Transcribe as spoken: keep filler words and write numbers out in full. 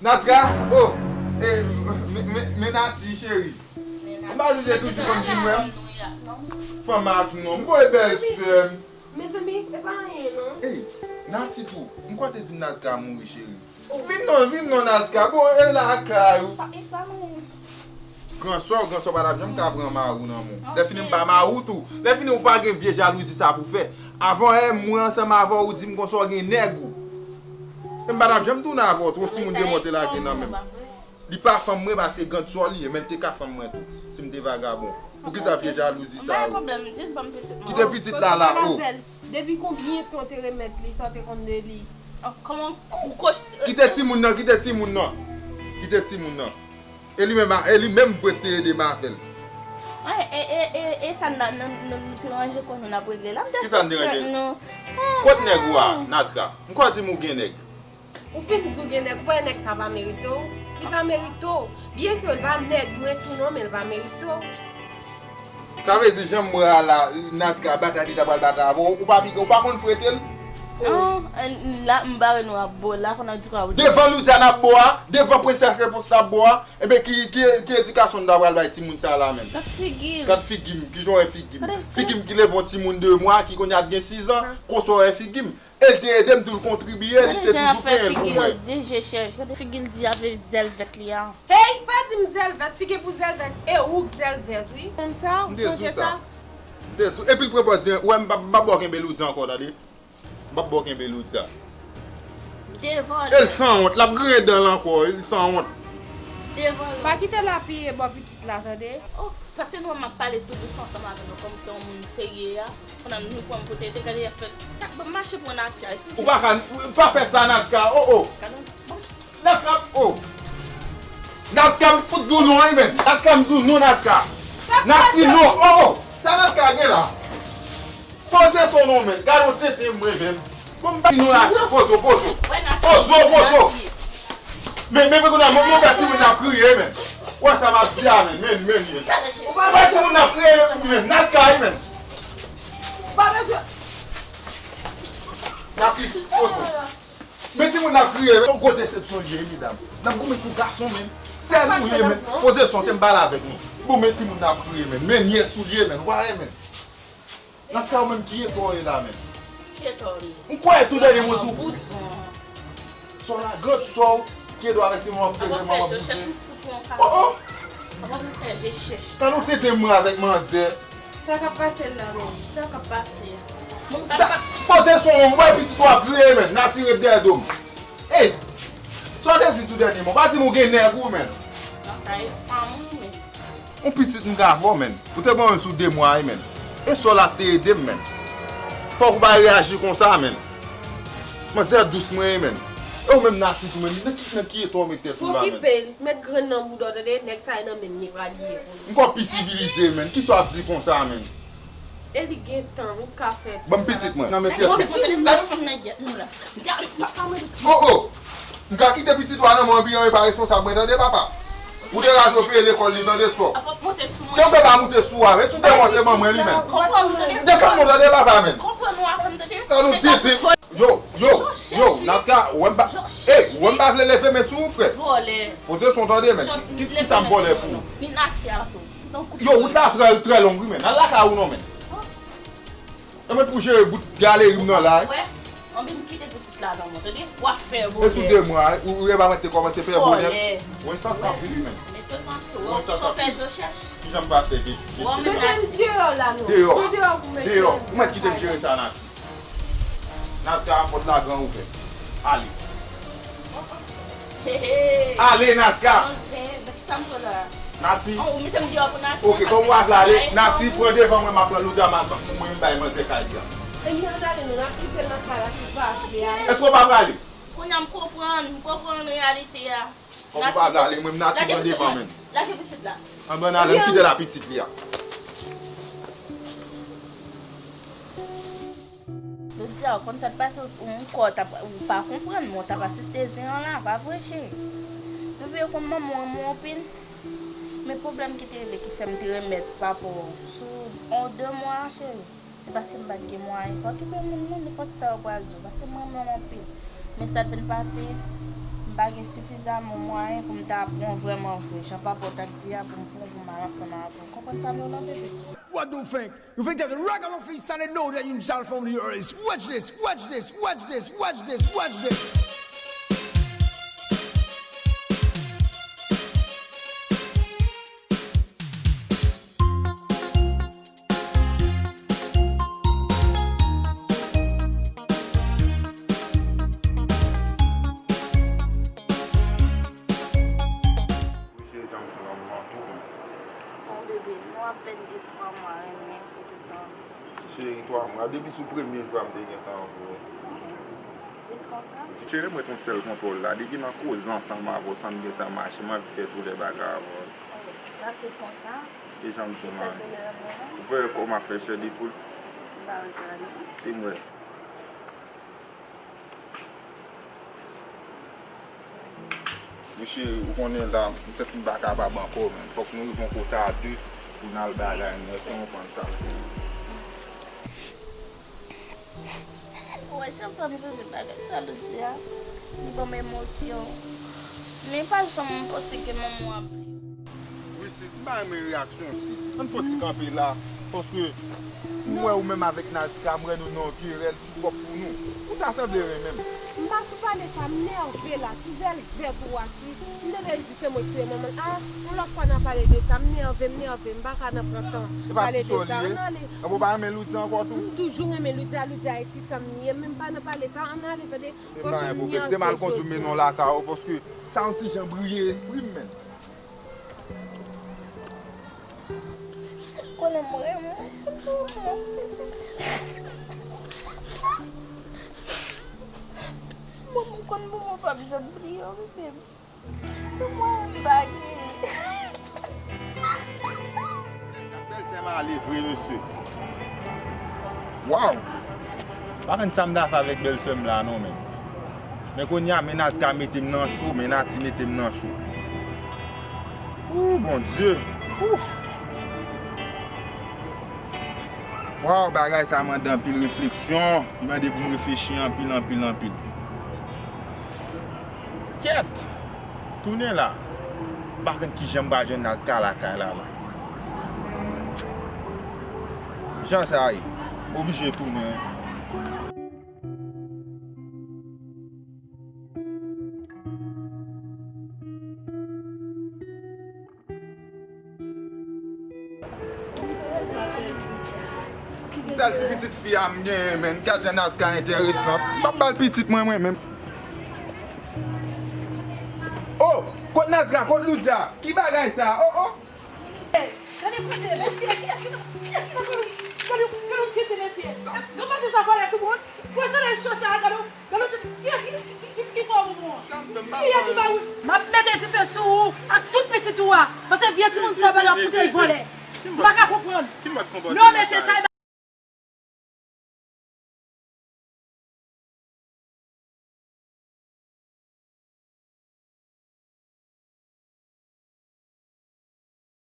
Nazka, oh, eh, men, men, men Nati, cheri. M pa di w te toujou konn vin wè m. Fanm ak nonm. M voye bèl sè m. Mezanmi, e pa anyen non. Ey, Nati tou, m kwè w te di m Nazka mouri, cheri. Vin non, vin non, Nazka. Bon, e lakay ou. Gran sè w, gran sè w pa t ap janm ka pran mari w nan men w. Lè fini m pa mari w tou. Lè fini ou pa gen vye jalouzi sa pou fè. Avan, eh, mwen ansanm avè w, ou di m konsa w gen nèg ou. E m pa t ap janm tounen avè w tou, yon timoun de mwen te lage nan men m. Li pa fanm mwen paske gran sè w li ye, men l te ka fanm mwen tou, si m te vagabon. Poukisa vye jalouzi sa yo? Kite pitit la la, oh. Depi konbyen tan w te remèt li, sa w te konn de li? Kòman ou koch... Kite timoun nan, kite timoun nan. Kite timoun nan. E li menm, e li menm vre te ede m avè l. E, e, e, e, e sa n, n, n, n te ranje kò nou n ap regle la. Kisa n te ranje? Kot nèg ou a, Nazka? M kwè w di m ou gen nèg. Ou fin di w gen nèg, ou wè nèg sa pa merite w? Li pa merite w. Byen ke l pa nèg mwen tou non, men l pa merite w. Sa vle di jan m wè a la, Nazka batay li ta pral batay avè w, ou pa piga, ou pa konn frete l? Oh, la m bare nou ap bo la, konnen di kwa. Devan Loudia n ap bo a, devan Prensès Repons n ap bo a, enben ki, ki, ki edikasyon n ta pral bay timoun sa la menm? Gad figi l. Gad figi m, kijan w wè figi m? Figi m ki leve yon timoun de mwa, ki kounye a t gen sizan, konsa w wè figi m. E l te ede m tou, l kontribye, li te toujou penyen l pou mwen. Gade jan l ap fè figi l, di je chèch. Gade figi l di avè zèl vèt li a. Hey, pa di m zèl vèt, si gen pou zèl vèt, e ou k zèl vèt, wi. Konn sa, ou sonje sa? M te di w. Epi l pran pòz di, wè m p ap, m p ap ba w kenbe Loudia ankò, tande. M p ap ba w kenbe Loudia. Devòlè. E l sanwont, l ap griyen dan l ankò, li sanwont. Devòlè. Pa kite l apiye bò pitit la, tande. Oh, paske nou wè m ap pale tou dousman ansanm avè nou, kòmsi yon moun serye a. Pandan nou pran m pou tete, gade y ap fè. Tak, ban m mache pran Natia. Ou pa ka, pa fè sa, Nazka. Oh, oh. Nazka, oh. Nazka, m fout di w non, wi, men. Nazka, m di w non, Nazka. Nati, non. Oh, oh. Sa Nazka gen la? Poze son non, men. Gade yon tenten mwen, men. Bon, m pa di non, Nati. Poze w, poze w. Poze w, poze w. Men, men, men, kounye a, mwen, mwen fè timoun nan kriye, men. Wè sa m ap di a, men, men, men, men. Wè timoun nan kriye, men, Nazka, men. Nati, poze w. Men timoun nan kriye, men. Yon gwo desepsyon l ye, medam. N ap goumen pou gason, men. Sè nou ye, men. Poze son, te m pale avèk nou. Bon, men timoun nan kriye, men. Men, nyès ou l ye, men. Ou pa wè, men. Nazka, ou menm ki eta w ye la menm? Ki eta w ye? M kwè tou dènye mwen di w. Sè w la, gran sè w, ki ede w avèk ti manman pou tete manman bouzen. Oh, oh! Gad yon tenten mwen avèk manzè. Sa k ap pase la menm? Sa k ap pase? Poze son w, m wè pitit ou ap kriye menm, Nati ret dèyè do m. Ey! Sa w te di tou dènye mwen? Pa di m ou gen nèg ou menm. Non, sa e fanm ou menm. Yon pitit m ka avè w, menn. Ou te ban mwen sou de mwa, wi, menn. E sè w la te ede m, menn. Fòk ou pa reyaji konsa, menn. Manzè dous mwen ye, menn. E ou menm Nati tou, menn. Nan ki, nan ki eta w met tèt ou la, menn? Okipe l, met grenn nan bouda w, tande, nèg sa e nan men m li pral ye pou li. M kwè w pi sivilize, menn. Kisa w ap di konsa, menn? E li gen tan, ou ka fè. Ban m pitit mwen. Nan men pyès mwen. Oh, oh! M ka kite pitit ou a nan men w, epi anyen pa responsab mwen, tande, papa? Ou te raje w peye lekòl li, tande, sè w. Kanpe pa moute sou a, men si w te monte ban mwen li, menn. Desann mwen, tande, papa, menn. Tande, tete. Yo, yo, yo, Nazka, ou wè m pa, ey, ou wè m pa vle leve men sou ou, frè. Poze son, tande, menn. Ki, ki, kisa m vòlè pou ou? Yo, wout la trè, trè long, wi, menn. Al lakay ou non, menn. Yo mèt pou jere bout galeri m nan la, wi. Wè, anvi m kite pitit la nan mwen, tande? W ap fè bonè. E sou de mwa, ou, ou e pa mwen te kòmanse fè bonè. Vòlè. Ou ensanse anpil, wi, menn. Men se san tou. Ou ensanse anpil. Kijan m pa fè, ki, ki, ki. Mete l deyò la, non. Deyò. Deyò pou mete l. Deyò. Ou mèt kite m jere sa, Nati. Nazka, pòt la gran ouvè. Ale. Ale, Nazka! Sa m pran la? Nati. Oh, ou mete m deyò pou Nati. Ok, kòm w ap la ale, Nati, pran devan mwen, m ap pran Loudia, m ap, mwen, m bay manzè kay li a. E nou al ale, non, n ap kite l nan kay la, si l pa vle ale. Èske w pa prale? Kounye a m konprann, m konprann reyalite a. Kòm ou pa vle ale, mwen, Nati, pran devan mwen. Lage pitit la. An, ban ale, m kite la pitit li a. Jodi a, ou konn sa k pase, ou, ou, ou kwè w t ap, ou pa konprann, men w t ap asiste zen an la, pa vre, cheri? Epi ou konn manman w renmen w anpil. Men pwoblèm ki te rive ki fè m te remèt papa w sou yon de mwa, cheri. Se paske m pa t gen mwayen. Pa okipe moun, non, nenpòt sa yo pral di w, paske m renmen w anpil. Men sa t vin pase, m Pa gen sifizaman mwayen pou m ta pran w vrèman vre, jan papa w t ap di a, pou m pran w pou m al ansanm avè w. Konprann sa m di w lan, bebe? What do you think? You think that the ragamuffin sounded know that you sound from the earth? Watch this, watch this, watch this, watch this, watch this. Cheri, janm sou lanmou an tou. Bon, bebe, nou apèn gen twa mwa, renmen pou toutan. Cheri, twa mwa. Depi sou premye jou a, m te gentan anvi w. Vin konsa? Cheri, mwen t yon sèl kontwòl la. Depi nan koze ansanm avè w, san m gentan mache, m anvi fè tou lè bagay avè w. Sa se konsa? E jan m di w, man. Ou pa wè kòman m ap fè chè de poul? M pa wè sa, non. Te m wè. Mesye, ou konnen la, m santi m pa kapab ankò, men fòk nou rive yon kote a de pou n al bagay, men èske w konprann sa m di? Ou wè, chak fwa m sonje bagay sa Loudia, li ban m emosyon. Men pa janm panse ke manman w ap vle w. Wi, sis, m pa renmen reyaksyon w, sis. Ann fè yon ti kanpe la, paske m wè ou menm avèk Nazka, m wè nou nan yon kerèl ki pwòp pou nou. Ou ta sanble renmen m. M pa sou pale sa, m nève la, ti zèl vèt ou a, ti, m tande l di se mwen ki touye manman l. A, yon lòt fwa n a pale de sa, m nève, m nève, m pa ka nan pran tan pale de sa. Ann ale. Epi w pa renmen Loudia ankò tou? M toujou renmen Loudia, Loudia e ti sè m li ye, men m pa nan pale sa, ann ale, tande. Te m pa gen pwoblèm. Te m al kondui w mennen w lakay ou, paske sa yon ti jan briye espri m, menn. Konnen m renmen w. Bon, m konn bon, mwen p ap janm bliye w, bebe m. Se mwen m pa gen. Gad bèlsè m ale vre, mesye. Waw! Pa konn sa m ta fè avèk bèlsè m la non, men. Men kounye a, men Nazka mete m nan cho, men Nati mete m nan cho. Ooh, Bondye! Ouf! Waw, bagay sa mande anpil refleksyon. Li mande pou m reflechi anpil, anpil, anpil. Kyèt! Tounen la. M pa konn kijan m pral jwenn Nazka lakay la, la. Jan sa ye. M oblije tounen. Sèl ti pitit fi a m genyen, menn. Gad jan Nazka enteresan. M p ap ba l pitit mwen, mwen menm. Oh! Kot Nazka? Kot Loudia? Ki bagay sa? Oh, oh! Gade kote, mesye, kiyès ki nan, kiyès ki nan kòlou? Kòlou, kòlou kite, mesye. Gade kote sa vòlè sou moun. Pwazone cho sa, gade. Gade, kiyès ki, ki, ki, ki fè w bonbon an? Kiyès ki ba ou? M ap mete dife sou ou ak tout pitit ou a. Paske vye timoun sa yo ba yo ap koute vòlè. M pa ka konprann. Non, mesye, sa e